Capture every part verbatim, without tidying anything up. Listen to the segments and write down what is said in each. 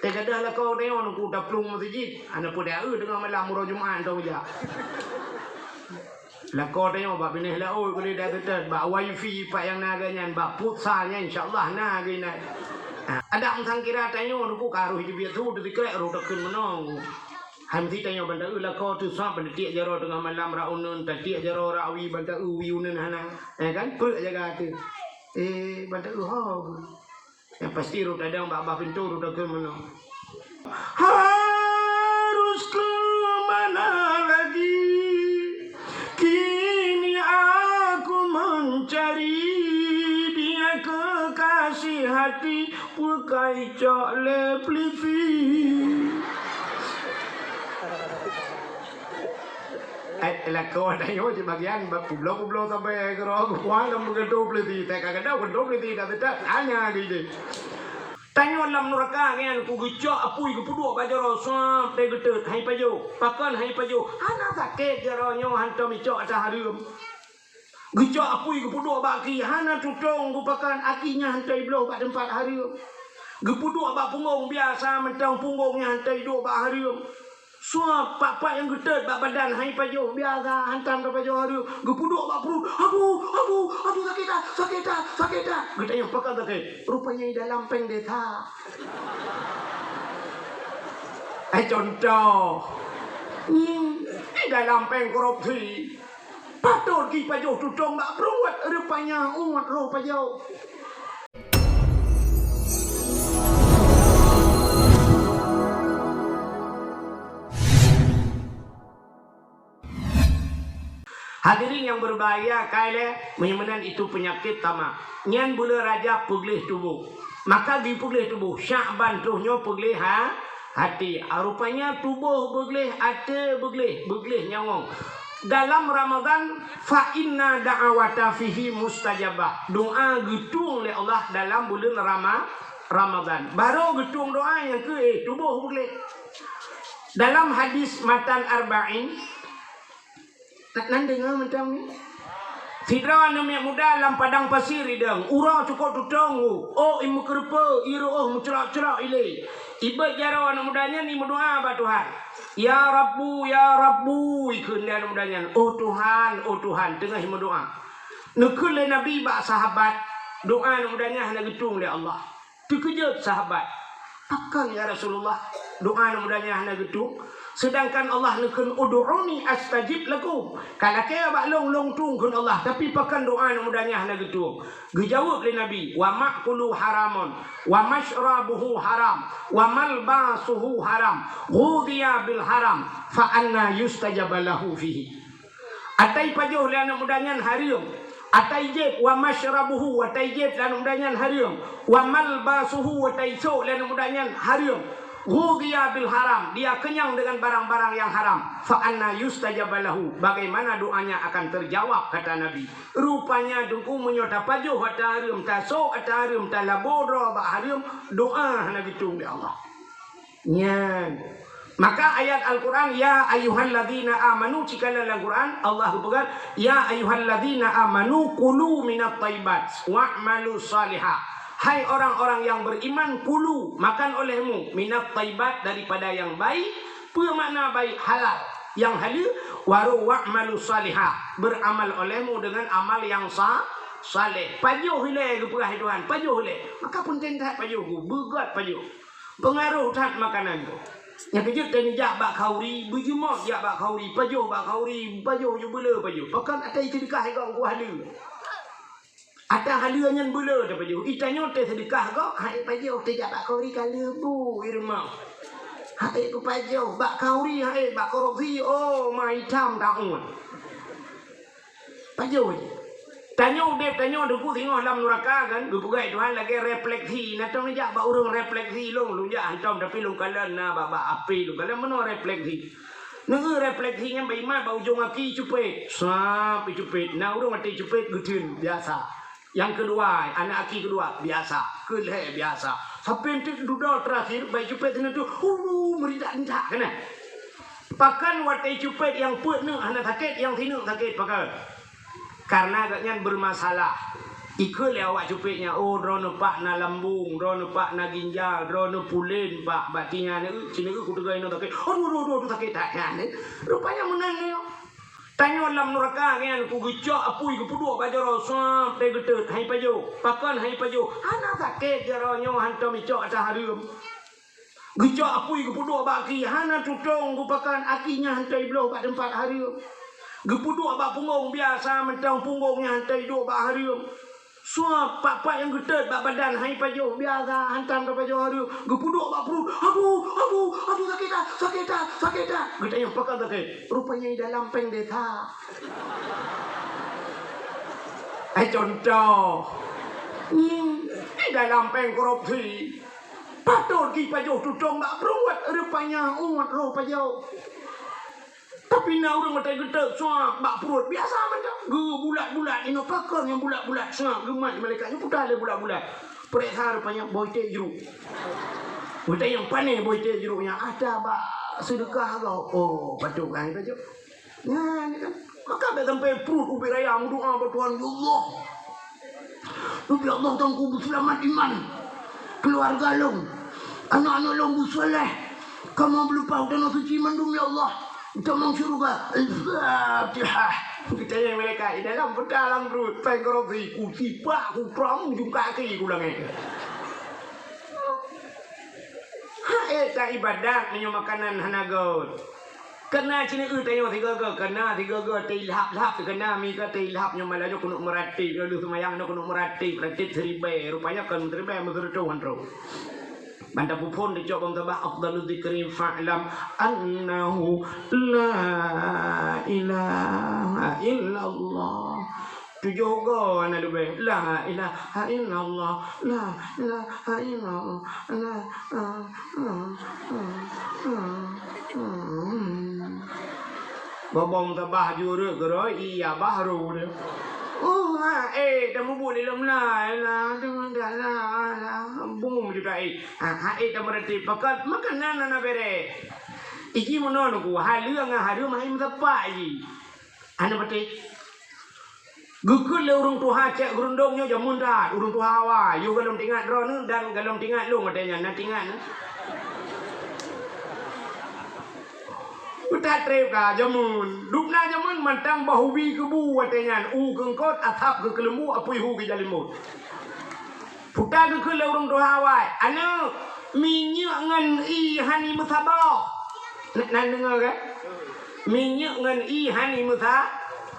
Gadoh lakoe tanyoe Teungku taplueng meuseujid, hana peue dah, eh, teungoh malam uroe Jumat tong jak. Lakoe tanyoe bak binéh laôt boleh dah teuteuet, bak wifi pat nyang na lagèe nyan, bak futsal nyan insya Allah na lagèe nyan. Ha, adak meusangkira tanyoe Teungku ka harôh jibiet su teusikrek roh takheun meunoe. Hai meusi tanyoe ban ta-eu lakoe teuh, sabab ban tatiek jaroe teungoh malam rot uneuen, tatiek jaroe rot wie ban ta-eu wie uneuen hana. Eh kan? Peue jaga teuh. Eh, ban ta-eu ho. Nyang pasti roh tadong bak bah pintoe roh takheun meunoe. Harus ke mana lagi? Kini aku mencari dia kekasih hati, bukai cok le pelisi. Eh, lakoe tanyoe cit bagian ba-, publoe-publoe sabe keudroe geupuang lam geutanyoe peuleuti. Teuka geutanyoe geutanyoe peuleuti dak teutab, tanya lagèe nyan. Tanyoe lam nuraka nyan ku geucok apui geupeuduek bak jaroe, suap teuh geuteut, hai pajoh. Pakon hai pajoh? Hana sakét jaroe nyoe hantom icok ata hareuem. Geucok apui geupeuduek bak aki, hana tutong geupakon, aki nyan hantom ibloh bak teumpat hareuem. Geupeuduek bak punggong biasa mantong, punggong nyan hantom iduek bak hareuem. Suap pat-pat nyang geuteut bak badan hai pajoh biasa, hantom tapajoh hareuem, geupeuduek bak pruet. Aduh, aduh, aduh, sakét that, sakét that, sakét that. Geutanyong, pakon sakét? Rupanya i dalam péng desya. Eh, contoh. Hmm, i dalam péng korupsi. Patôt geupajoh tutong bak pruet, rupanya uet roh pajoh. Hadirin nyang beubahgia, kai lé, meunyoe meunan itu peunyakét tamak. Nyan buleuen Rajab peugleh tuboh. Maka geupeugleh tuboh, Syakban troh nyoe peugleh ha-, até. Ah, rupanya tuboh beugleh, até beugleh, beugleh nyawöng. Dalam Ramadan, fa inna da'awata fihi mustajabah. Doa geutueng lé Allah dalam buleuen Rama-, Ramadan. Barô geutueng doa nyang keu, eh, tuboh beugleh. Dalam hadis matan Arba'in, Nan deungoe mantong nyoe. Sidroe aneuk miet muda lam padang pasir idong, uroe cukôp tutong, ôk i meukeureupeue, i reuôh meuclok-clok ilée. Ibeuet jaroe aneuk muda nyan imeudoa bak Tuhan. "Ya Rabbu, ya Rabbu," ikheun lé aneuk muda nyan, "Oh Tuhan, oh Tuhan," teungoh imeudoa. Neukheun lé Nabi bak sahabat, doa aneuk muda nyan hana geutueng lé Allah. Teukeujot sahabat, "Pakon ya Rasulullah, doa aneuk muda nyan hana geutueng? Seudangkan Allah neukheun, 'Ud'uni astajib lakum.' Ka lakée bak lôn, lôn tueng kheun Allah, tapi pakon doa aneuk muda nyan hana geutueng?" Geujaweueb lé Nabi, "Wa ma'kuluhu haramun, wa masyrabuhu haram, wa malbasuhu haram, ghudhiya bil haram, fa anna yustajabu lahu fihi." Ata ipajoh lé aneuk muda nyan hareuem. Ata ijép, "Wa masyrabuhu," ata ijép lé aneuk muda nyan hareuem. "Wa malbasuhu," ata isôk lé aneuk muda nyan hareuem. "Ghudhiya bil haram," dia kenyang dengan barang-barang yang haram. "Fa anna yustajabu lahu," bagaimana doanya akan terjawab, kata Nabi. Rupanya Teungku, meunyoe tapajoh ata hareuem, tasôk ata hareuem, talabô droe bak hareuem, doa hana geutueng lé Allah. Nyan. Maka ayat Al-Quran, "Ya ayyuhalladzina amanu," cit ka lam Quran, Allah geupeugah, "Ya ayyuhalladzina amanu kulu minat thayyibat wa'malu shalihah." Hai orang-orang yang beriman, kulu, makan olehmu, minat thayyibat, daripada yang baik. Peue makna baik? Halal. Nyang haleue, baru wa'malu shalihah, beramal olehmu dengan amal yang sa-, saleh. Pajoh ilée geupeugah Tuhan, pajoh ilée. Maka peunteng that pajoh, beugot pajoh. Peungaroh that makanan tu. Nyang keujeuet teuh neujak bak khauri, beujeumoh jak bak khauri, pajoh bak khauri, pajoh ju beuleu pajoh. Pakon ata seudeukah i gong ku haleue. Ata haleue nyan beuleu tapajoh. I tanyoe teuh seudeukah gob, hai pajoh teuh jak bak khauri ka leubu i rumoh. Hai ku pajoh, bak khauri, hai bak korupsi, oh, ma itam taun. Pajoh jih. Tanyoe udeb tanyoe Teungku singoh lam nuraka kan, geupeugah Tuhan lagée refleksi. Na tom jak bak ureuëng refleksi lôn, lôn jak hantom tapi lôn kalon na bak, bak api lôn kalon meunoe refleksi. Neu refleksi nyan bak imat bak ujong aki cupet. Sap icupet. Na ureuëng watée cupet geuteun biasa. Nyang keudua, aneuk aki keudua biasa. Keulhée biasa. Sampai teuk dudoe terakhir bak icupet sinan tu, ulu meuridak-ridak keunan. Pakon watée cupet nyang peuet neuk hana sakét, nyang sineuk sakét pakon? Karena gobnyan bermasalah. Ikheun lé awak cupék nyan, "Oh, droeneuh pak na lambung, droeneuh pak na ginjal, droeneuh pulen pak, bak tinyan, eh, sineuk kuteuka inoe sakét. Aduh, aduh, aduh, aduh, sakét that nyan, eh." Rupanya meunan nyoe. Tanyoe lam nuraka nyan, ku geucok apui geupeuduek bak jaroe, suap teuh geuteut, hai pajoh. Pakon hai pajoh? Hana sakét jaroe nyoe, hantom icok ata hareuem. Geucok apui geupeuduek bak aki, hana tutong geupakan aki nyan hantoi bloh bak teumpat hareuem. Geupeuduek bak punggong biasa mantong punggong nyan hantoi duek bak hareuem. Suap pat-pat nyang geuteut bak badan hai pajoh biasa hantom tapajoh hareuem. Geupeuduek bak pruet, aduh, aduh, aduh sakét that, sakét that, sakét that. Geutanyong pakon sakét? Rupanya i dalam péng desa. Hai contoh. Hmm, i dalam péng korupsi. Patôt geupajoh tutong bak pruet, rupanya umat roh pajoh. Tapi na ureuëng watée geuteuk suap bak pruet biasa mantong. Geubulat-bulat inoe pakon nyang bulat-bulat suap geumat malaikat nyoe peugah lé bulat-bulat. Peuriksa rupanya boh iték jruk. Watée nyang pané boh iték jruk nyan ata bak seudeukah gob. Oh, patôt kan pajoh. Nyan kan. Maka bék sampai pruet ubit raya meudoá bak Tuhan, "Ya Allah, ya Allah, Tuhanku, beuseulamat iman keuluwarga lôn, aneuk-aneuk lôn beusoléh, kamoe beuleupah u tanoh suci mandum, ya Allah, tamong syeuruga." Al-Fatihah. Geutanyong malaikat, "I dalam peue lam pruet?" "Péng korupsi." "Kusipak, kutrom ujong kaki ku langét." Hai, ta ibadat meunyoe makanan hana göt. Keunan sineuk tanyoe sigoe-goe, keunan sigoe-goe teilhab-lhab, keunan mi ka teilhab nyoe malam nyoe keuneuk meuratéb, lheueh seumayang nyoe keuneuk meuratéb, ratéb siribèe, rupanya kon siribèe, meuseureutôh han trok. Ban taphon teucok bak meutabah, afdalu dzikri fa'lam annahu la ilaha illallah. Tujoh goe hana leubeh. La ilaha illallah. La ilaha illallah. La, ah, ah, ah, ah, ah. Bobong tabah jureuek geurôi, iya baharu dia. Oh, ha, eh, dah mubuk di lom la, la, la, la, la, bum juta, eh. Ha, ha, eh, dah meureuti pakat, makanan hana bere. Iji meunoe nunggu, haleue ngon hareuem hai meusapat ji. Hana beutôi. Geukheun lé ureuëng tuha cek geurundong nyoe jameun that, ureuëng tuha awai, yôh golom tingat droeneuh dan golom tingat lôn watée nyan, na tingat nyoe. That treb ka jameun. Dubna jameun mantong boh ubi keubu watée nyan, u keungkot, asab keu keuleumbu, apui hu keu jalimot. Peue geukheun lé ureuëng tuha awai, "Aneuk, minyeuk ngon ié hana meusaboh." Nan deungoe kan? Minyeuk ngon ié hana meusa-,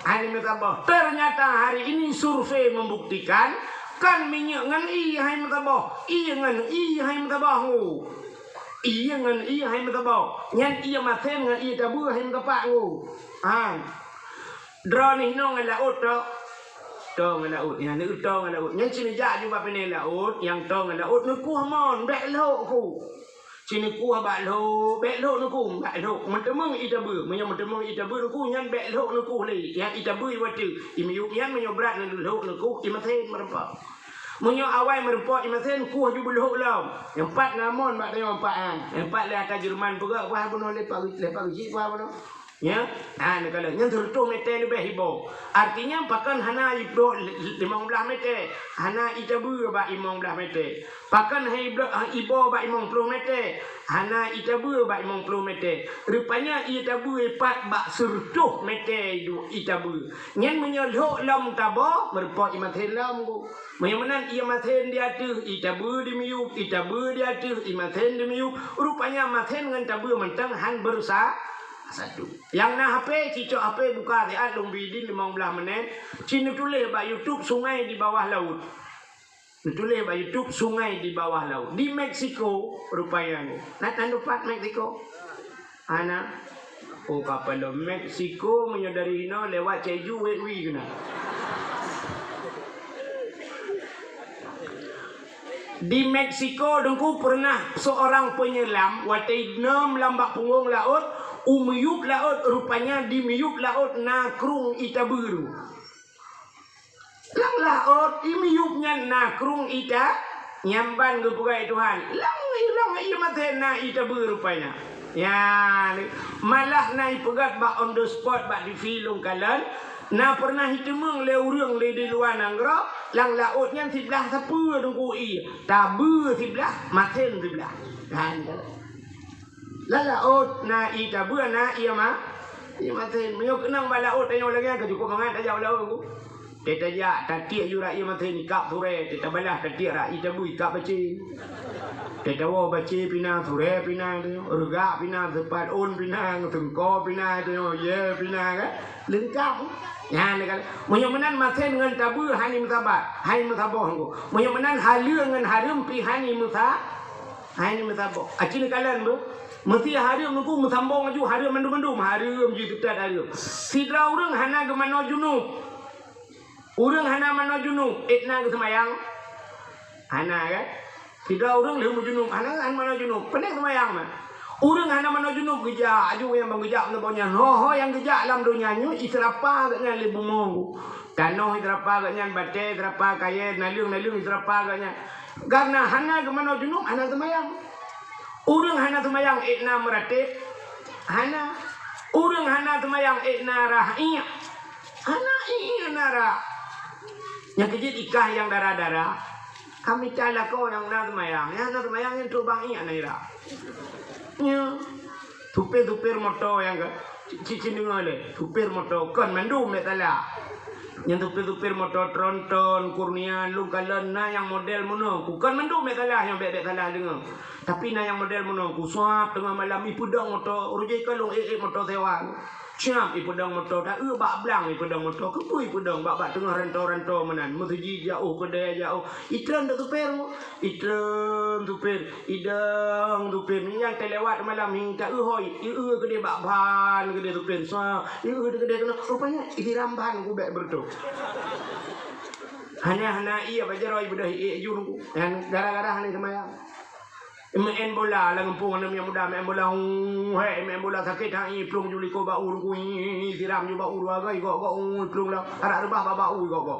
hana meusaboh. Ternyata hari ini survei membuktikan, kon minyeuk ngon ié hana meusaboh, ié ngon ié hana meusaboh ngu. Ié ngon ié hana meusaboh. Nyan ié masen ngon ié tabeue hana meusapat ngu. Ha. Droeneuh hinoe ngon laôt to. To ngon laôt. Nyan neu to ngon laôt. Nyan ci neujak ju bak piné laôt, nyang to ngon laôt neukueh mon, bék lhok ku. Ci neukueh bak lhok, bék lhok neukueh, bék lhok. Meuteumeung ié tabeue, meunyoe meuteumeung ié tabeue neukueh, nyan bék lhok neukueh lé. Nyang ié tabeue ié watèe. Ié miyueb nyan meunyoe brat neulhok neukueh, ié masen meureumpok. Meunyoe awai meureumpok ié masen, kueh ju beulhok lom. Nyang pat na mon bak tanyoe pat nyan. Nyang pat lé ata Jerman peugah, kueh bunoe lé Pak, lé Pak Geuchik kueh bunoe. Ya, ha, neukalon. Nyan sireutoh mètè leubeh iboh. Artinya, pakon hana iboh limong blaih mètè, hana ié tabeue bak limong blaih mètè. Pakon hai blo-, ha, iboh bak limong ploh mètè, hana ié tabeue bak limong ploh mètè. Rupanya ié tabeue ipat bak sireutoh mètè ié tabeue. Nyan meunyoe lhok lom taboh, meureumpok ié masen lom ku. Meunyoe meunan ié masen di ateueh, ié tabeue di miyueb, ié tabeue di ateueh, ié masen di miyueb. Rupanya masen ngon tabeue mantong han beureusa-, satu. Nyang na HP, cicok HP buka siat lôn bri idin limong blaih menit, ci neutuléh bak YouTube sungai di bawah laut. Neutuléh bak YouTube sungai di bawah laut. Di Meksiko rupanya nyoe. Na tan teumpat Meksiko? Hana. Oh, kapal lom Meksiko meunyoe dari hinoe lewat Jeju wet wi keunan. Di Meksiko, Teungku, pernah seorang penyelam watèe ineum lam bak punggong laôt, u miyueb laôt, rupanya di miyueb laôt na krueng ié tabeue. Lam laôt, ié miyueb nyan na krueng ié ta-, nyan ban geupeugah Tuhan, "Long, long ié masen na ié tabeue rupanya." Nyan, malah na ipeugah bak on the spot bak TV lôn kalon, na pernah iteumeung lé ureuëng lé di luwa nanggroe, Lam laôt nyan siblah sapeue teungku ié, tabeue siblah, masen siblah. Nah, nyan. Lam laôt na ié tabeue, na ié ma-, ié masen. Meunyoe keunong bak laôt tanyoe lagèe nyan ka cukôp mangat tajak u laôt teungku. Teutajak tatiek yue rot ié masen ikab surèe, teutabalaih tatiek rot ié tabeue ikab bacé. Teutabalaih bacé pih na, surèe pih na, reugak pih na, seupat ôn pih na, seungko pih na, yèe pih na kan. Leungkap. Nyan kan. Meunyoe meunan masen ngon tabeue hana meusabat, hana meusaboh teungku. Meunyoe meunan haleue ngon hareuem pih hana meusa-, hana meusaboh. Aci neukalon beuh. Meusti hareuem teungku meusambong laju hareuem mandum-mandum, hareuem jih teutat hareuem. Sidroe ureueng hana geumanoe junub. Ureueng hana manoe junub, ék na geuseumayang? Hana kan? Sidroe ureueng lheueh meujunub, hana, hana manoe junub. Pane seumayang na? Ureueng hana manoe junub geujak, aju nyang ban geujak meunan nyan. Ho-ho nyang geujak lam donya nyoe, iseurapa geuh nyan lé bumoe. Tanoh iseurapa geuh nyan, batèe iseurapa, kayèe, naleueng-naleueng iseurapa geuh nyan. Karena hana geumanoe junub, hana seumayang. Ureueng hana seumayang, ék na meuratéb? Hana. Ureueng hana seumayang, ék na rhah iék? Hana iék na rhah. Nyang keujeuet ikah nyang dara-dara. Ka mita lakoe nyang na seumayang. Nyang na seumayang nyan trok bang iék na ira. Nyoe. Supir-supir moto nyang ka, ci, ci, ci deungö lé. Supir moto kon mandum bèk salah. Nyang supir-supir moto tronton, kurnia, lôn kalon na nyang model meunoe. Kon mandum bèk salah, nyoe bèk, bèk salah deungö. Tapi na nyang model meunoe, ku sab teungoh malam ipeudong moto, rujai kalon ék-ék moto sewa. Siap ipeudong moto, ta-eu bak blang ipeudong moto, keupeue ipeudong bak, bak teungoh rantô-rantô meunan, meuseujid jiôh, keudè jiôh, itreun dak supir, itreun supir, idong supir, nyang teulewat malam nyan ta-eu hôi, ieu keudè bak ban keudè supir, sa, ieu keudè keunoe, rupanya isiram ban kubek beureutoh. Hana, hana ié bak jaroe beudôh ié jun ku, nyan gara-gara hana seumayang. Meu'en bola lam gampông aneuk miet muda meu'en bola, hei, meu'en bola sakét, hai, plueng ju likot bak u teungku, siram ju bak u dua goe, gok-gok, plueng lam, adak reubah bak, bak u gok-gok.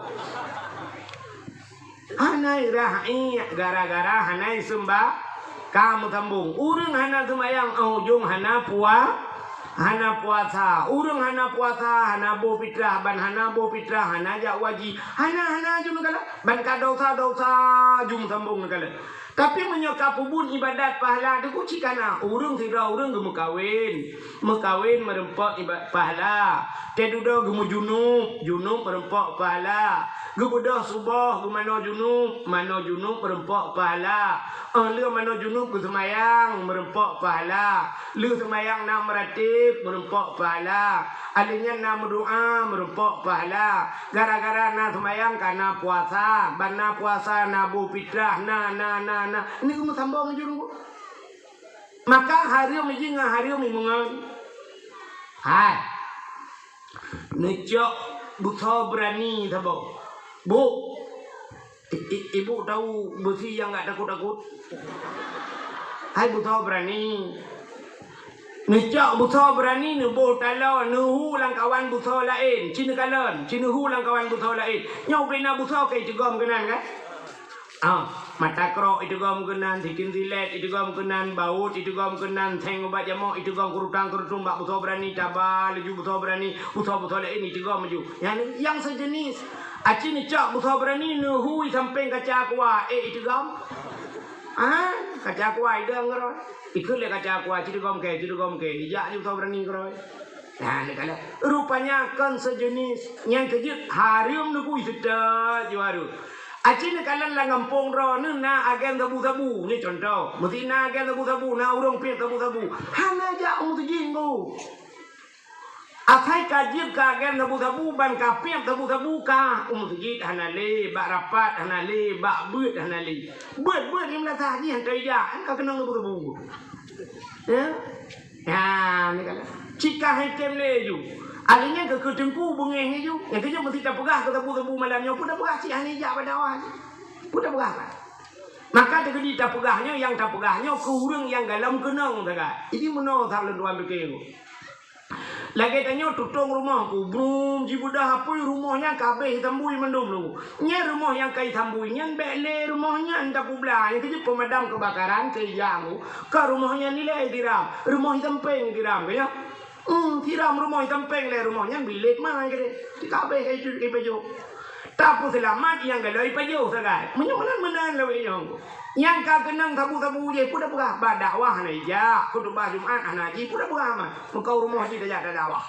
Hana irah iék gara-gara hana seumba-, ka meusambong. Ureueng hana seumayang, ujong hana pua-, hana puasa. Ureueng hana puasa, hana boh fitrah, ban hana boh fitrah, hana jak u haji. Hana, hana ju neukalon, ban ka dosa-dosa ju meusambong neukalon. Tapi meunyoe ka peubuet ibadat pahala, teukuci kana ureueng sidroe ureueng geumeukawen. Meukawen meureumpok iba-, pahala. Teududoe geumeujunub, junub meureumpok pahala. Geubeudôh suboh geumanoe junub, manoe junub meureumpok pahala. Óh lheueh manoe junub geuseumayang meureumpok pahala. Lheueh seumayang na meuratéb meureumpok pahala. Alheuh nyan na meudoa meureumpok pahala. Gara-gara na seumayang ka na puasa, ban na puasa na boh fitrah, na, na, na, na. Ini keuh meusambong jurông. Maka hareuem jih ngon hareuem imeungon. Hai. Neucok beusoe beurani saboh. Bu. I-, i-, ibu tahu beusi nyang gak takot-takot? Hai beusoe beurani. Neucok beusoe beurani neuboh taloe neuhu lam kawan beusoe laén. Ci neukalon, ci neuhu lam kawan beusoe laén. Nyoe ubé na beusoe ka iteugom keunan kan? Ah, mata krok iteugom keunan, sikin silet iteugom keunan, baut iteugom keunan, seng ubat jamok iteugom keurutang-keurutang bak beusoe beurani, taba laju beusoe beurani, beusoe-beusoe laén iteugom laju. Nyang, nyang seujenis. Aci neucok beusoe beurani neuhu i sampéng kaca aqua, ék iteugom? Ah, kaca aqua idong keudroe. Ikheun lé kaca aqua, ci teugom kèe, ci teugom kèe. Ijak laju beusoe beurani keudroe. Nah, neukalon. Rupanya kon seujenis. Nyang keujeuet hareuem neukui seutôt ju hareuem. Aci neukalon lam gampông droeneuh na agen sabu-sabu. Nyoe cuntoh, meusti na agen sabu-sabu, na ureueng piep sabu-sabu. Hana jak u meuseujid ngon. Asai ka jeuet ka agen sabu-sabu ban ka piep sabu-sabu ka u meuseujid hana lé, bak rapat hana lé, bak beuet hana lé. Beuet-beuet nyang meulasah jih hantom ijak, ka keunong sabu-sabu. Ya? Ha, neukalon. Cit ka hai tem lé ju. Ahli nyan keu, keu teungku beungéh ju. Nyang keujeuet meusti tapeugah keu sabu-sabu malam nyoe pun tapeugah cit hana ijak bak dakwah. Pun tapeugah kan. Maka teukeudi tapeugah nyoe, nyang tapeugah nyoe keu ureueng nyang galom keunong sagai. Jadi meunoe sa lôn tuan pike. Lagèe tanyoe tutong rumoh ku, brum, jibeudôh apui rumoh nyan ka abéh itambui mandum lom. Nyan rumoh nyang ka itambui nyan bèk lé rumoh nyan tapeublah. Nyang keujeuet peumadam keubakaran keu ija ku, ka rumoh nyan ilèe itiram, rumoh isampéng itiram, ka nyan. Hmm, tiram rumoh isampéng lé rumoh nyan bilék mai keudéh. Ka abéh ka itu, ka ipajoh. Tapeuseulamat nyang galom ipajoh sagai. Meunyoe meunan-meunan lawét nyoe. Nyang ka keunong sabu-sabu jih, peue tapeugah? Bak dakwah hana ijak, khutubah Jumat hana ji, peue tapeugah mat? Meukawen rumoh jih tajak tadakwah.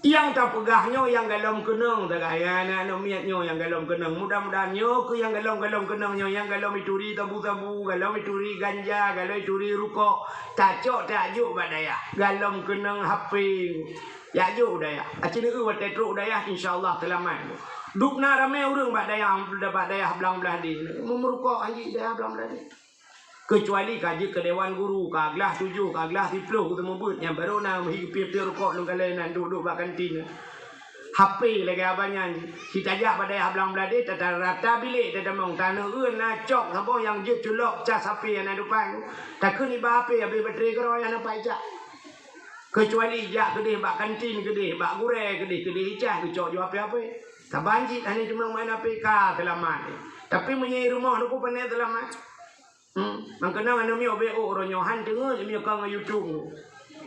Nyang tapeugah nyoe nyang galom keunong sagai, aneuk-aneuk miet nyoe nyang galom keunong. Mudah-mudahan nyoe keuh nyang galom-galom keunong nyoe, nyang galom ituri sabu-sabu, galom ituri ganja, galom ituri rukok. Tacok tajok bak dayah. Galom keunong H P. Jak jok u dayah. Aci neueu watée trok u dayah, insya Allah seulamat. Dub na ramé ureuëng bak dayah, bak dayah Blang Blahdeh. Meurukok hanjeuet dayah Blang Blahdeh. Keucuali ka jeuet keu dewan guru, ka glah tujoh, ka glah siplôh, geuteumeubeuet, nyan barô na meuhi geupie-pie rukok lôn kalon nan duek-duek bak kantin. H P lagée abah nyan, si tajak bak dayah Blang Blahdeh, tata rata bilék, tatamong, taneueu na cok saboh nyang jeuet culok cas H P nyang na depan. Takheun iba H P, habéh baterai keudroe nyang na pai cak. Keucuali jak keudeh bak kantin keudeh, bak gurée keudeh, keudeh icah geucok ju H P-H P. Saban cit hana cuma main H P ka seulamat. Tapi meunyoe rumoh tu ku pane seulamat. Hmm, mangkeunan aneuk miet beu uroe nyoe han teungeut miet ka ngon YouTube tu.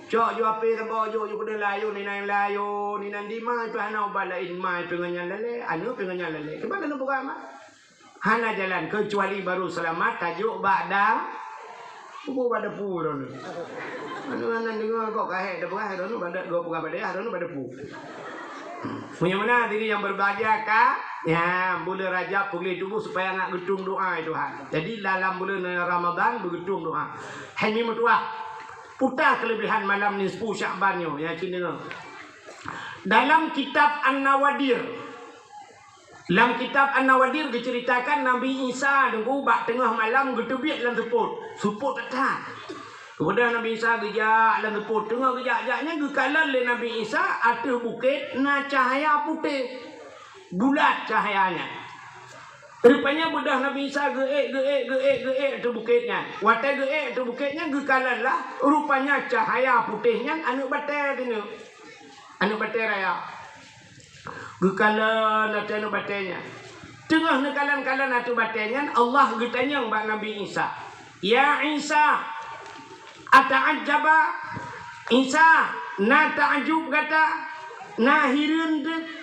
Cok ju H P saboh jok ju keudeh layu ni nan layu ni nan di ma tu hana ubat laén ma tu ngon nyan lalé, aneuk tu ngon nyan lalé. Cuba kena buka ma. Hana jalan keucuali barô seulamat tajok bak da-, kubu bak depu droeneuh. Anu hana deungoe kok kahé da peugah droeneuh bak da-, goe peugah bak dayah droeneuh bak depu. Meunyoe meunan diri nyang berbahagia ka, ya, buleuen Rajab peugléh tuboh supaya ngat geutueng doa, ya Tuhan. Jadi dalam buleuen Ramadhan beugeutueng doa. Hai mi meutuah, peue keulebihan malam nisfu Sya'ban nyoe, ya cit deungoe. Dalam kitab An-Nawadir, Lam kitab An-Nawadir geuceuritakan Nabi Isa deungoe bak teungoh malam geuteubiet lam seupôt. Seupôt that-that. Keumudian Nabi Isa geujak lam seupôt. Teungoh geujak-jak nyan geukalon lé Nabi Isa ateueh bukét na cahya putéh. Bulat cahya nyan. Rupanya beudôh Nabi Isa geuék, geuék, geuék, geuék ateueh bukét nyan. Watée geuék ateueh bukét nyan geukalon lah, rupanya cahya putéh nyan aneuëk batée teuh. Aneuëk batée raya. Geukalon ateueh aneuëk batée nyan. Teungoh neukalon-kalon ateueh batée nyan, Allah geutanyong bak Nabi Isa, "Ya Isa, ata'ajjaba? Isa, na ta'ajub gata? Na hireuen teuh?"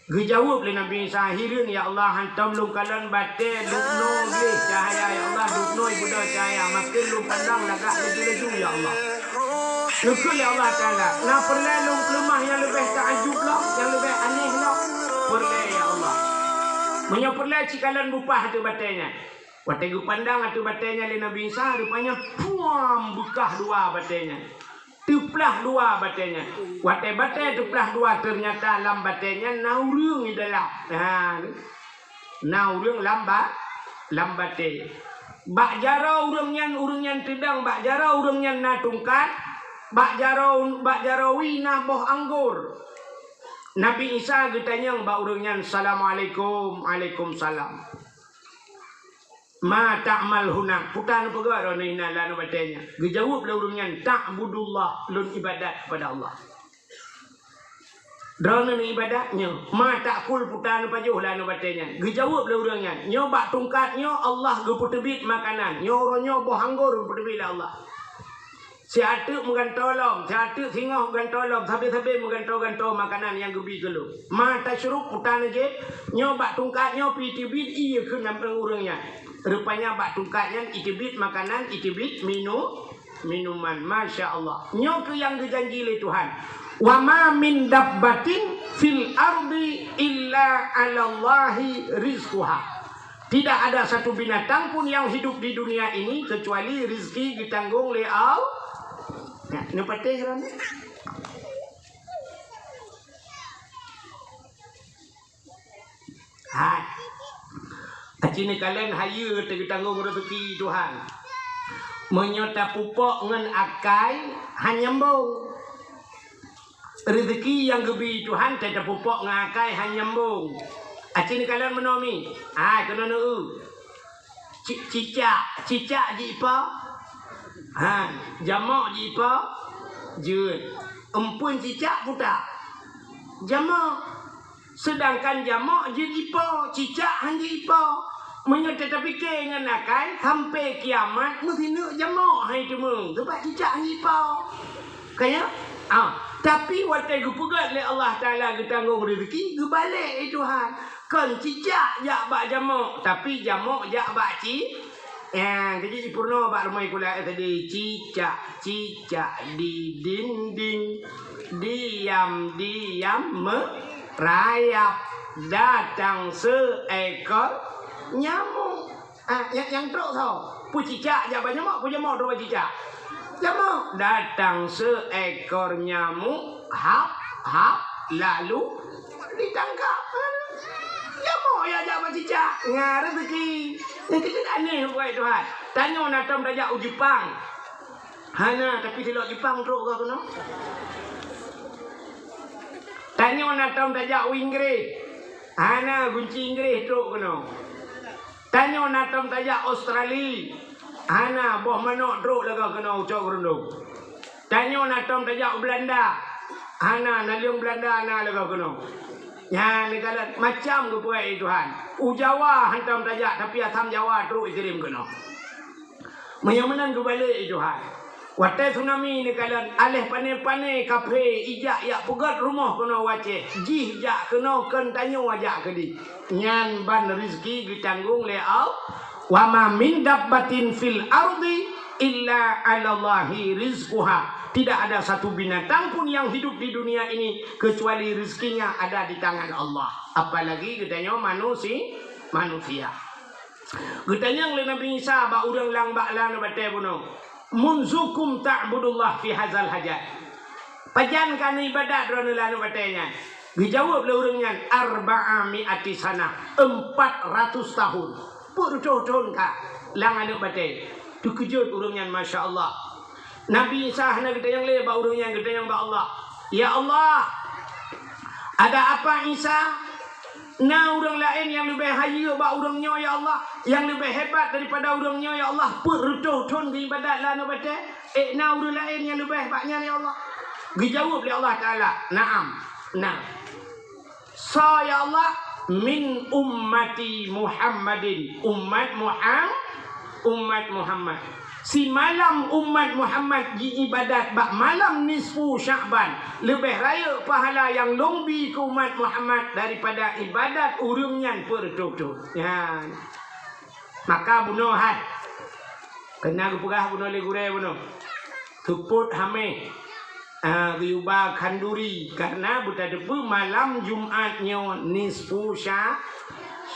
Geujaweueb lé Nabi Isa, "Hireuen, ya Allah, hantom lôn kalon batée, dubnoe gleh cahya, ya Allah, dubnoe beudôh cahya, makén lôn pandang lagak laju-laju, ya Allah." Geukheun lé Allah Taala, "Na peureulée lôn peuleumah nyang leubeh taajub lom, nyang leubeh aneh lom?" "Peureulée, ya Allah." "Meunyoe peureulée, cikalon bupah ateueh batée nyan." Watée geupandang ateueh batée nyan lé Nabi Isa, rupanya puam beukah dua batée nyan. Teuplah dua batée nyan. Watée batée teuplah dua, teunyata lam batée nyan na ureuëng di dalam. Ha, na ureuëng lam ba-, lam batée. Bak jaroe ureuëng nyan, ureuëng nyan teudong, bak jaroe ureuëng nyan na tungkat, bak jaroe, bak jaroe wie na boh anggor. Nabi Isa geutanyong bak ureuëng nyan, "Assalamualaikum." "Waalaikumsalam." "Ma ta'mal huna?" "Peue tapeugah droeneuh inan lam batée nyan?" Geujaweueb lé ureuëng nyan, "Ta'budullah, lôn ibadat kepada Allah." "Droeneuh ibadat nyoe." "Ma ta'kul?" "Peue tapajoh lam batée nyan?" Geujaweueb lé ureuëng nyan, "Nyoe bak tungkat nyoe Allah geupeuteubiet makanan. Nyoe uroe nyoe boh anggor geupeuteubiet lé Allah." Siat teuk meugantoe lom, siat teuk singoh meugantoe lom, sabe-sabe meugantoe-gantoe makanan nyang geubi keu lôn. "Ma tasyrub?" "Peue taneujép?" "Nyoe bak tungkat nyoe pih teubiet ié keu ureuëng nyan." Rupanya bak tungkat nyan iteubiet makanan, iteubiet minu-, minuman. Masya Allah. Nyoe keuh nyang geujanji lé Tuhan. "Wa ma min dabbatin fil ardi illa 'alallahi rizquha." Tidak ada satu binatang pun yang hidup di dunia ini kecuali rezeki ditanggong lé Allah. Nah, neupatéh ran. Hai. Aci neukalon hayeue teutanggong rezeki Tuhan. Meunyoe tapupok ngon akai, han nyambong. Rezeki nyang geubi Tuhan teuh tapupok ngon akai han nyambong. Aci neukalon meunoe mi. Hai, keunoe neueu. Ci-, cicak, cicak jipo? Ha, jamok jipo? Jeuet. Empeuen cicak peue ta? Jamok. Seudangkan jamok jeuet ipo, cicak han jeuet ipo. Meunyoe teupiké ngon akai, sampai kiamat meusineuk jamok hai teumé, sabab cicak han jeuet ipo. Ka nyo? Ah, tapi watèe geupeugèt lé Allah Taala geutanggong reuzeki, geubalek lé Tuhan. Kon cicak jak bak jamok, tapi jamok jak bak ci-, ya, jadi jipeurunoe bak rumoh sikula S D, cicak-cicak di dinding, diam-diam merayap, datang seekor nyamuk. Ah, nyang, nyang trok soe? Peue cicak jak bak jamok, peue jamok trok bak cicak? Jamok. Datang seekor nyamuk, hap, hap, lalu ditangkap. Jamok jak, jak bak cicak. Nyan reuzeki. Reuzeki aneh buat Tuhan. Tanyoe na tom tajak u Jepang. Hana, tapi silop Jepang trok ka keunoe. Tanyoe na tom tajak u Inggris. Hana, gunci Inggris trok keunoe. Tanyoe na tom tajak Australia. Hana, boh manok trok lagèe keunoe ucok geurundong. Tanyoe na tom tajak u Belanda. Hana, naleueng Belanda na lagèe keunoe. Nyan neukalon macam geupeugah lé Tuhan. U Jawa hantom tajak, tapi asam Jawa trok ikirém keunoe. Meunyoe meunan geubalek lé Tuhan. Watèe tsunami neukalon, aléh pané-pané kaphé ijak jak peugèt rumoh keunoe u Aceh, jih jak keunoe kon tanyoe jak keudéh. Nyan ban reuzeki geutanggong lé Allah. "Wa ma min dabbatin fil ardi illa 'alallahi rizquha." Tidak ada satu binatang pun yang hidup di dunia ini kecuali rezekinya ada di tangan Allah. Apalagi geutanyoe manusi-, manusia. Geutanyong lé Nabi Isa bak ureueng nyang bak lam batèe bunoe, "Munzukum ta'budullah fi hazal hajar?" Pajan ka neuibadat droeneuh lam batèe nyan? Geujaweueb lé ureueng nyan, "Arba'a mi'ati sanah," empat ratus tahun. Peuet reutôh thon ka lam aneuk batèe. Teukeujot ureueng nyan, masya Allah. Nabi Isa hana geutanyong lé bak ureueng nyan, geutanyong bak Allah. "Ya Allah, ada apa Isa? Na ureueng laén nyang leubeh hayeue bak ureueng nyoe, ya Allah, nyang leubeh hebat daripada ureueng nyoe, ya Allah? Peuet reutôh thon geuibadat lam aneuk batèe, ék na ureueng laén nyang leubeh bak nyan, ya Allah?" Geujaweueb lé Allah Taala, "Na'am, na." "Soe, ya Allah?" "Min ummati Muhammadin," umat Muham-, umat Muhammad. Simalam umat Muhammad jiibadat bak malam nisfu Sya'ban, leubeh rayeuk pahala nyang lôn bi keu umat Muhammad daripada ibadat ureueng nyan peuet reutôh thon. Nyan. Maka bunoe hai. Keunan geupeugah bunoe lé gurèe bunoe. Seupôt hamé. Ah, geuyue ba khanduri, karena beutateupeue malam Jumat nyoe nisfu Sya-,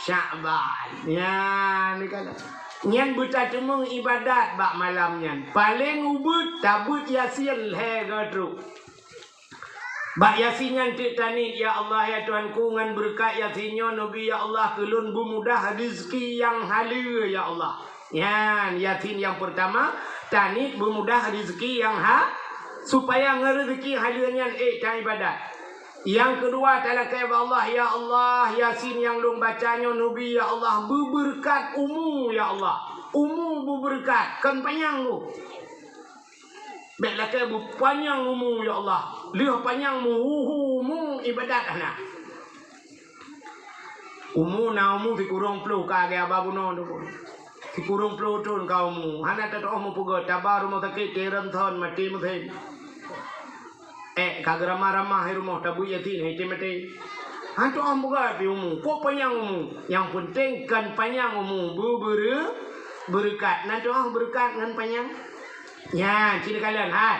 Sya'ban. Nyan, nyan beutateumeung ibadat bak malam nyan. Paleng ubit, tabeuet Yasin lhèe go trok. Bak Yasin nyan teuk taniet, "Ya Allah, ya Tuhanku, ngon beureukat Yasin nyoe neubi, ya Allah, keu lôn beumudah reuzeki nyang haleue, ya Allah." Nyan, Yasin nyang peurtama, taniet beumudah reuzeki nyang ha-, supaya ngon reuzeki haleue nyan ék taibadat. Nyang keudua, talakèe bak Allah, "Ya Allah, Yasin nyang lôn baca nyoe neubi, ya Allah, beubeureukat umu, ya Allah. Umu beubeureukat, kon panyang bu." Bèk lakèe beupanyang umu, ya Allah. Lheueh panyang meuhu-hu umu, ibadat hana. Umu na umu sikureueng ploh ka lagèe haba bunoe tu. Sikureueng ploh thon ka umu. Hana tatu'oh meupeugèt, taba rumoh sakét, kirém thon, maté musém. Ék ka geuramah-ramah i rumoh, tabeuet Yasin, hana maté. Hana tu'oh meupeugèt pih umu. Kok panyang umu? Nyang peunteng kon panyang umu, beu-, beureu-, beureukat. Na tu'oh beureukat ngon panyang? Nyan, ci neukalon hai.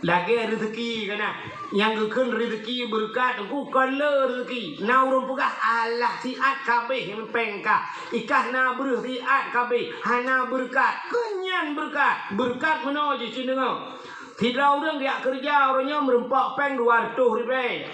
Lagèe reuzeki ka na. Nyang geukheun reuzeki beureukat, Teungku, kon le reuzeki. Na ureueng peugah, "Alah, siat ka abéh péng kah. Ikah na breuh siat ka abéh." Hana beureukat. Kon nyan beureukat. Beureukat meunoe jih ci deungö. Sidroe ureueng geujak keureuja uroe nyoe meurumpok péng dua reutôh ribèe.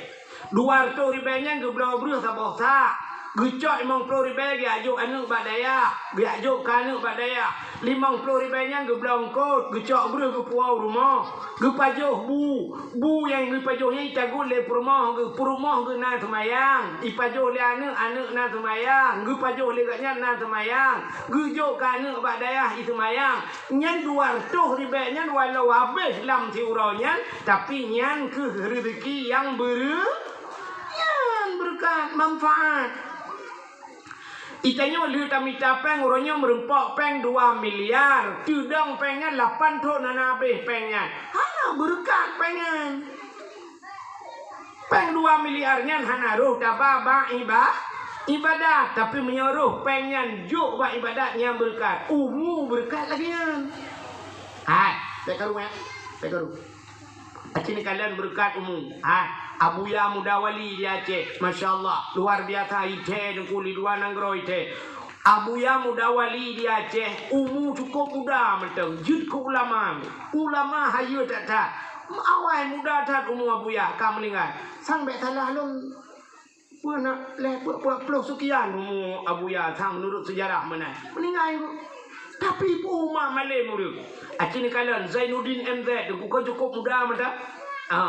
Dua reutôh ribèe nyan geubloe breuh saboh sak. Geucok limong ploh ribèe geujak jok aneuk bak dayah, geujak jok keu aneuk bak dayah. Limong ploh ribèe nyan geubloe eungkôt, geucok breuh geupuwoe u rumoh. Geupajoh bu, bu nyang geupajoh nyan itagut lé peurumoh geuh, peurumoh geuh na seumayang. Ipajoh lé aneuk, aneuk na seumayang. Geupajoh lé gobnyan na seumayang. Geujok keu aneuk bak dayah iseumayang. Nyan dua reutôh ribèe nyan walau habéh lam siuroe nyan, tapi nyan kheueh reuzeki nyang beureu-, nyan beureukat, manfaat. Itanyoe lheueh tamita péng, uroe nyoe meureumpok péng dua miliar. Teudong péng nyan lapan thon hana habéh péng nyan. Hana beureukat péng nyan. Péng dua miliar nyan hana roh taba bak iba-, ibadat, tapi meunyoe roh péng nyan jok bak ibadat nyan beureukat, umu beureukat lagée nyan. Hai, bèk karu, eh. Bèk karu. Aci neukalon beureukat umu. Hai, Abuya Muda Wali di Aceh. Masya Allah, luar biasa, ithée Teungku, di luwa nanggroe ithée. Abuya Muda Wali di Aceh, umu cukôp muda mantong, jeuet keu ulama. Ulama hayeue that-that. Awai muda that umu Abuya ka meuninggai. Sang bèk salah lôn, peue na lhèe peuet, peuet ploh seukian umu Abuya sang meunurot seujarah meunan. Meuninggai. Tapi peue umat malém ureueng. Aci neukalon Zainuddin M Z, bukon cukôp muda mantong. Ha.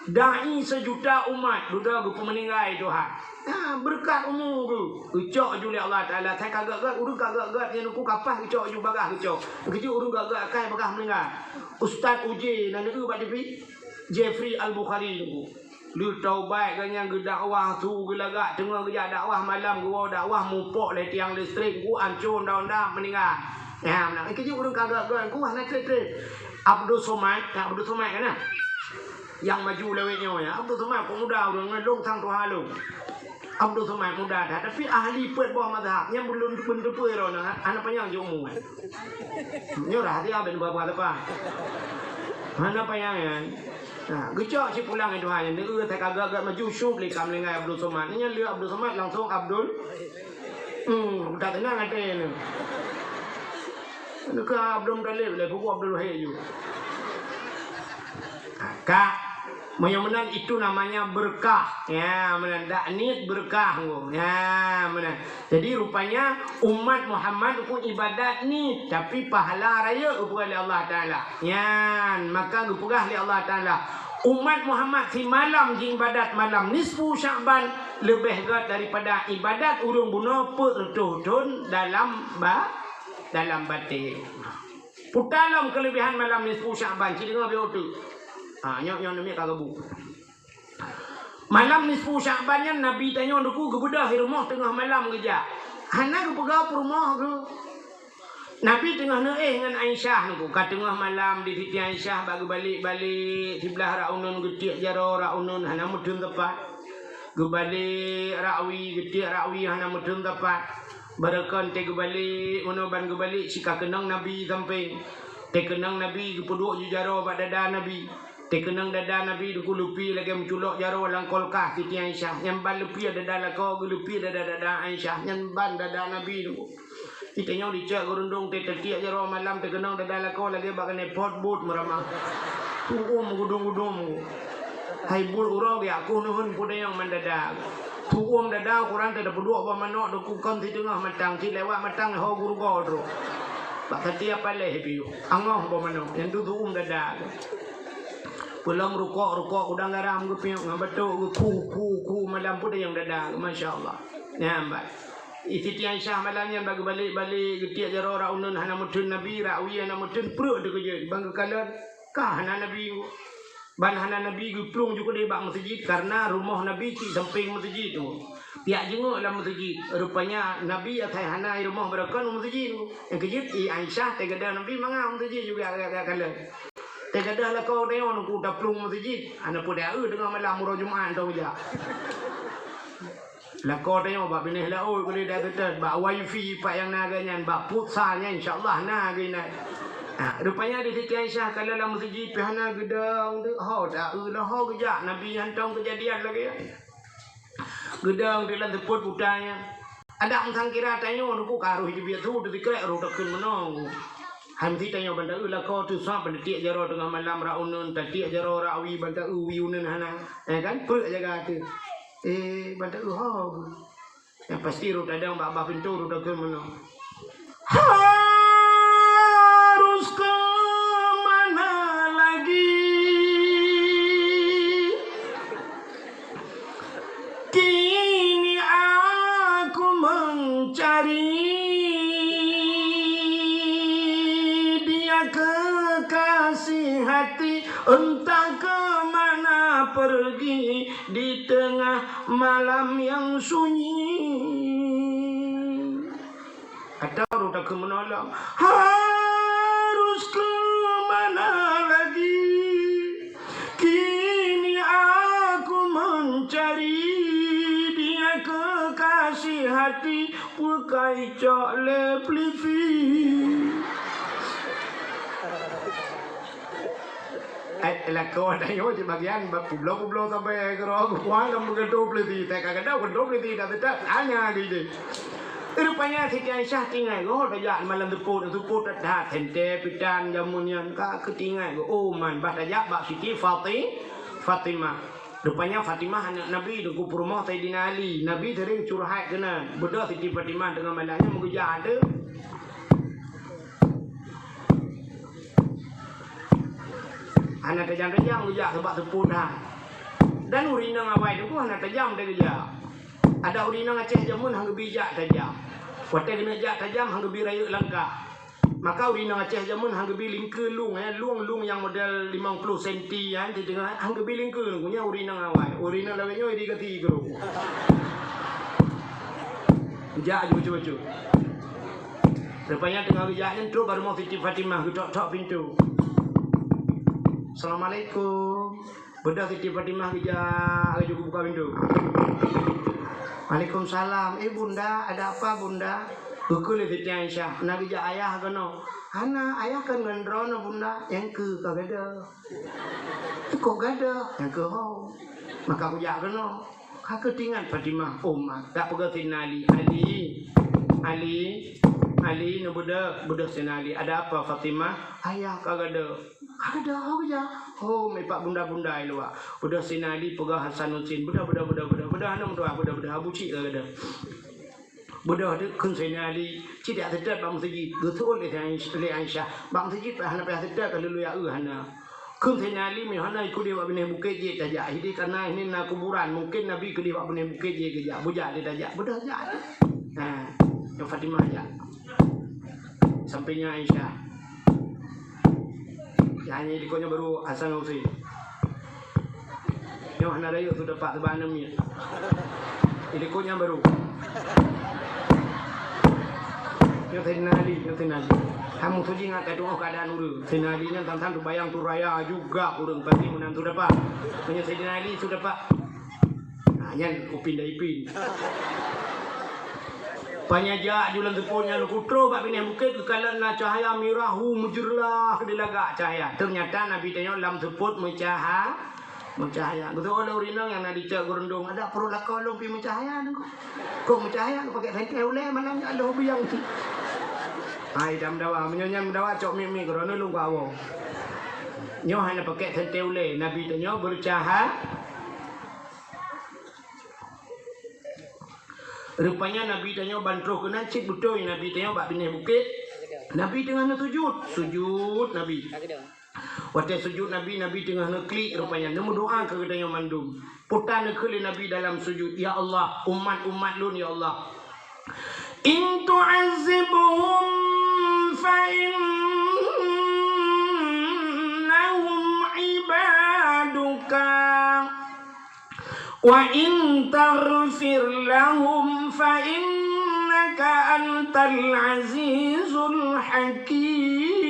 Dai seujuta umat dudoe geupeumeuninggai Tuhan. Ha, beureukat umu geuh. Geucok ju lé Allah Taala. Asai ka gèt-gèt, ureueng ka gèt-gèt nyan Teungku, ka paih geucok ju, bagaih geucok. Keujeuet ureueng gèt-gèt akai bagaih meuninggai. Ustaz Uje na neueu bak T V, Jeffrey Al-Bukhari Teungku. Lheueh taubat gobnyan geudakwah su geulagak, teungoh geujak dakwah malam geuwoe dakwah mupok lé tiang listrik, Teungku, ancô undang-undang meuninggai. Nyan meunan. Keujeuet ureueng ka gèt-gèt, Teungku, hana trép-trép. Abdul Somad, Abdul Somad kan, nah? Nyang maju lawét nyoe, ya. Abdul Somad, pemuda ureueng ngon lôn sang tuha lôn. Abdul Somad muda that, tapi ahli peuet boh mazhab. Nyan belum, belum teupeu droeneuh, hana panyang jeuet umu. Nyoe rahsia ben babah leupah. Hana panyang nyan. Nah, geucok sipulang Tuhan nyan. Neueu that ka gèt-gèt maju, syup lé ka meuninggai Abdul Somad. Nyan lé Abdul Somad langsung Abdul Hmm, tak tenang até ni. Neuka Abdul Muttalib lé, peubuet Abdul Wahid ju. Ka, meunyoe meunan itu namanya berkah. Ya, meunan dak niet berkah ngô. Ya, meunan. Jadi rupanya umat Muhammad pun ibadat niet, tapi pahala rayeuk geupeugah lé Allah Taala. Nyan, maka geupeugah lé Allah Taala, umat Muhammad simalam jiibadat malam nisfu Sya'ban leubeh gèt daripada ibadat ureueng bunoe peuet reutôh thon dalam ba-, dalam batée. Puta lom keuleubehan malam nisfu Sya'ban, ci deungoe beu teuk. Ha, nyoe, nyoe neumiet ka geubu. Malam nisfu Sya'ban nyan Nabi tanyoe Teungku geubeudôh di rumoh teungoh malam geujak. Hana geupeugah peurumoh geuh. Nabi teungoh neuéh ngon Aisyah Teungku, ka teungoh malam di Siti Aisyah bak geubalek-balek, siblah rak uneuen geutiek jaroe rak uneuen hana meuteun teumpat. Geubalek rak wie geutiek rak wie hana meuteun teumpat. Barokon teuh geubalek, meunoe ban geubalek sika keunong Nabi sampéng. Teukeunong Nabi geupeuduek ju jaroe bak dada Nabi. Teukeunong dada Nabi Teungku leupie lagée meuculok jaroe lam kulkas Siti Aisyah. Nyan ban leupie dada lakoe, geuleupie dada-dada Aisyah. Nyan ban dada Nabi Teungku. Itanyoe dicok geurundong teuh teutiek jaroe malam teukeunong dada lakoe lagée bak keuneuk pot buet meuramah. Tuom gudong-gudong. Hai buet uroe geuyak keuh neuheun peudayong mandada. Tuom dada ukuran teuh tapeuduek boh manok Teungku kon siteungoh matang, cit lewat matang ho geurugoe trok. Bak satiep paléh piôh, angoh boh manok, nyan tu tuom dada. Peulom rukok-rukok udang garam geupiôh ngon batok geuku-ku-ku malam peudayong dada, masya Allah. Nyan ban. Siti Aisyah malam nyan bak geubalek-balek geutiek jaroe rak uneuen hana meuteun Nabi, rak wie hana meuteun, pruet teukeujot ban geukalon ka hana Nabi. Ban hana Nabi geuplueng ju keudeh bak meuseujid, kareuna rumoh Nabi cit sampéng meuseujid tu. Piyak jingok lam meuseujid. Rupanya Nabi asai hana i rumoh barokon u meuseujid tu. Nyang keujeuet i Aisyah teugadôh Nabi mangat u meuseujid juga agak-agak kalon. Teugadôh lakoe tanyoe Teungku taplueng meuseujid. Hana peue dak eu teungoh malam uroe Jumat tau jak. Lakoe tanyoe bak binéh laôt, boleh dak seutôt, bak wifi pat nyang na geuh nyan, bak futsal nyan insya Allah na geuh nyan. Ha, rupanya di Siti Aisyah kalau lam meuseujid pih hana geudong, deuh ho dak eu lah ho geujak Nabi hantom keujadian lagée nyan. Geudong di lam seupôt buta nyan. Adak meusangkira tanyoe Teungku ka roh jibiet su teusikrek roh takheun meunoe. Hai meusi tanyoe ban taeu lakoe teuh sab ban tatiek jaroe teungoh malam rak uneuen, tatiek jaroe rak wie ban taeu wie uneuen hana. Eh kan? Peue jaga teuh. Eh, ban taeu ho. Nyang pasti rot tadong bak bah pintoe rot takheun meunoe. Harus ke mana lagi? Kini aku mencari dia kekasih hati, entah ke mana pergi di tengah malam yang sunyi. Atau roh takheun meunolong, harus ke mana lagi? Kini aku mencari dia kekasih hati, bukai cok le pelisi. Eh, lakoe tanyoe cit bagian ba-, publoe-publoe sampai keudroe geupuang lam geutanyoe peuleuti. Teuka gata geutanyoe peuleuti dak teutab, tanya lagi jih. Rupanya Siti Aisyah teuingat goe tajak malam seupôt, seupôt that-that, sentée, pitan, jameun nyan ka keuh teuingat goe. Oh, man, bah tajak bak Siti Fati-, Fatimah. Rupanya Fatimah aneuk Nabi, teungku peurumoh Saidina Ali. Nabi sering curhat keunan. Beudôh Siti Fatimah teungoh malam nyan meugeujak ateueh. Hana tajam-tajam geujak sabab seupôt that. Dan ureueng inong awai teungku hana tajam teugeujak. Adak ureueng inong Aceh jameun han geubi jak tajam. Watée keuneuk jak tajam han geubi rayeuk langkah. Maka ureueng inong Aceh jameun han geubi lingkeue lueng, eh, lueng-lueng nyang model limong ploh senti nyan, di teungoh han geubi lingkeue lueng, nyan ureueng inong awai. Ureueng inong lawét nyoe irigasi keudroe. Jak aju bacut-bacut. Rupanya teungoh geujak nyan trok bak rumoh Siti Fatimah, geutok-tok pintoe. "Assalamualaikum." Beudôh Siti Fatimah geujak laju geubuka pintoe. "Waalaikumsalam. Eh, Bunda, ada apa, Bunda?" Geukheun lé Siti Aisyah, "Na geujak ayah keunoe?" "Hana, ayah kan ngon droeneuh, Bunda." "Nyang keuh ka gadôh." "Kok gadôh?" "Nyang keuh ho." "Maka kujak keunoe." Ka keuh teuingat Fatimah, "Oh, mak, dak peugah Saidina Ali, 'Ali, Ali, Ali, neubeudôh.'" Beudôh Saidina Ali, "Ada apa, Fatimah?" "Ayah ka gadôh." "Ka gadôh ho geujak?" "Ho, meupat bunda-bunda i luwa." Beudôh Saidina Ali peugah Hasan Husein, "Beudôh, beudôh, beudôh, beudôh, beudôh, aneuk meutuah, beudôh, beudôh, Abu Cik ka gadôh." Beudôh deuh kheun Saidina Ali, "Cit jak seutôt bak meuseujid." Geuseuôt lé Aisyah, lé Aisyah, "Bak meuseujid payah hana payah seutôt, ka lheueh lôn jak eu hana." Kheun Saidina Ali, "Meunyoe hana, i keudeh bak binéh bukét jih tajak. Hideh kana hini na kuburan, mungken Nabi keudeh bak binéh bukét jih geujak. Beujak lé tajak." Beudôh jak. Ha, nyoe Fatimah jak. Sampéng nyan Aisyah. Nyan, nyan di likot nyan baru Hasan Husein. Nyoe hana rayeuk su dapat teuba aneuk miet. Di likot nyan baru. Nyoe Saidina Ali, nyoe Saidina Ali. Kamu suji ngat ka tu'oh keuadaan ureueng. Saidina Ali nyan sang-sang teubayang tu raya juga ureueng pasti meunan su dapat. Meunyoe Saidina Ali su dapat. Nah, nyan Upin dan Ipin. Panyajak ju lam seupôt nyan kutroh bak binéh bukét geukalon na cahya mirah hu meujeurlah di lagak cahya. Teunyata Nabi tanyoe lam seupôt meucaha-, meucahya. Beutôi lé ureueng inong nyang na dicok geurundong, "Ada pruet lakoe lôn pih meucahya nyoe." "Kok meucahya, kok pakèk senteh ulèe malam nyoe lôn biang." Hai, dah meudawa, meunyoe nyan meudawa cok miet-miet keudroe lôn keu awong. Nyoe hana pakèk senteh ulèe, Nabi tanyoe beucaha-, Rupanya Nabi tanyoe ban troh keunan cit beutôi Nabi tanyoe bak binéh bukét. Nabi teungoh neusujud, sujud Nabi. Watèe sujud Nabi, Nabi teungoh neuklik rupanya, neumeudoa keu geutanyoe mandum. Peue neukheun lé Nabi dalam sujud, "Ya Allah, umat-umat lôn, ya Allah. In tu'azzibhum fa innahum ibaduka." "Wa in taghfir lahum fa innaka antal azizul hakim."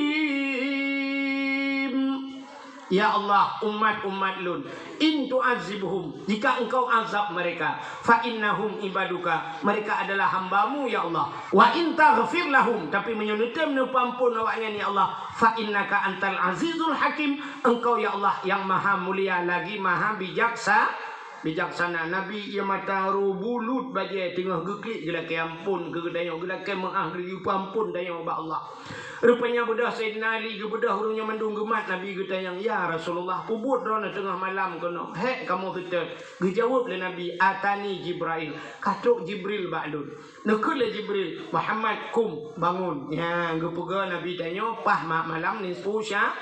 Ya Allah, umat-umat lôn, "In tu'azzibhum," jika Engkau azab mereka, "fa innahum ibaduka," mereka adalah hamba-Mu, ya Allah. "Wa in taghfir lahum," tapi meunyoe neutem neupeuampôn awaknyan, ya Allah, "fa innaka antal azizul hakim," Engkau, ya Allah, yang maha mulia lagi maha bijaksa-, bijaksana. Nabi ié mata roh bulut bajèe teungoh geuklik geulakèe ampôn keu geutanyoe, geulakèe meu'ah geupeuampôn tanyoe bak Allah. Rupanya beudôh Saidina Ali geubeudôh ureueng nyan mandum geumat Nabi geutanyong, "Ya Rasulullah, peubuet droeneuh teungoh malam keunoe? Hék kamoe seutôt?" Geujaweueb lé Nabi, "Atani Jibrail, ka trok Jibril bak lôn." Neukheun lé Jibril, "Muhammad, kum, bangun." Nyan geupeugah Nabi tanyoe paih ma-, malam nisfu sya-,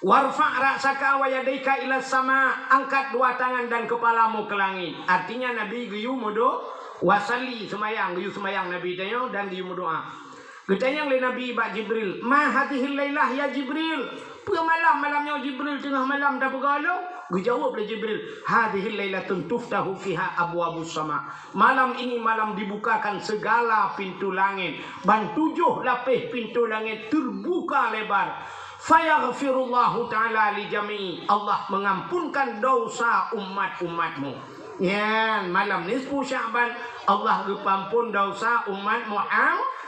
"Warfa' ra'saka wa yadaika ila sama," angkat dua tangan dan kepalamu ke langit. Artinya Nabi geuyue meudo-, wasalli, seumayang, geuyue seumayang Nabi tanyoe dan geuyue meudoa. Geutanyong lé Nabi bak Jibril, "Ma hadhihil lailah ya Jibril?" Peue malam, malam nyoe Jibril teungoh malam tapeugah lom? Geujaweueb lé Jibril, "Hadhihil lailatun tuftahu fiha abwabus sama." Malam ini malam dibukakan segala pintu langit. Ban tujoh lapéh pintu langit terbuka lebar. Fayaghfirullahu ta'ala li jami'i. Allah mengampunkan dosa umat-umatmu. Nyan, malam nisfu Sya'ban, Allah geupeuampon dosa umat Muhammad.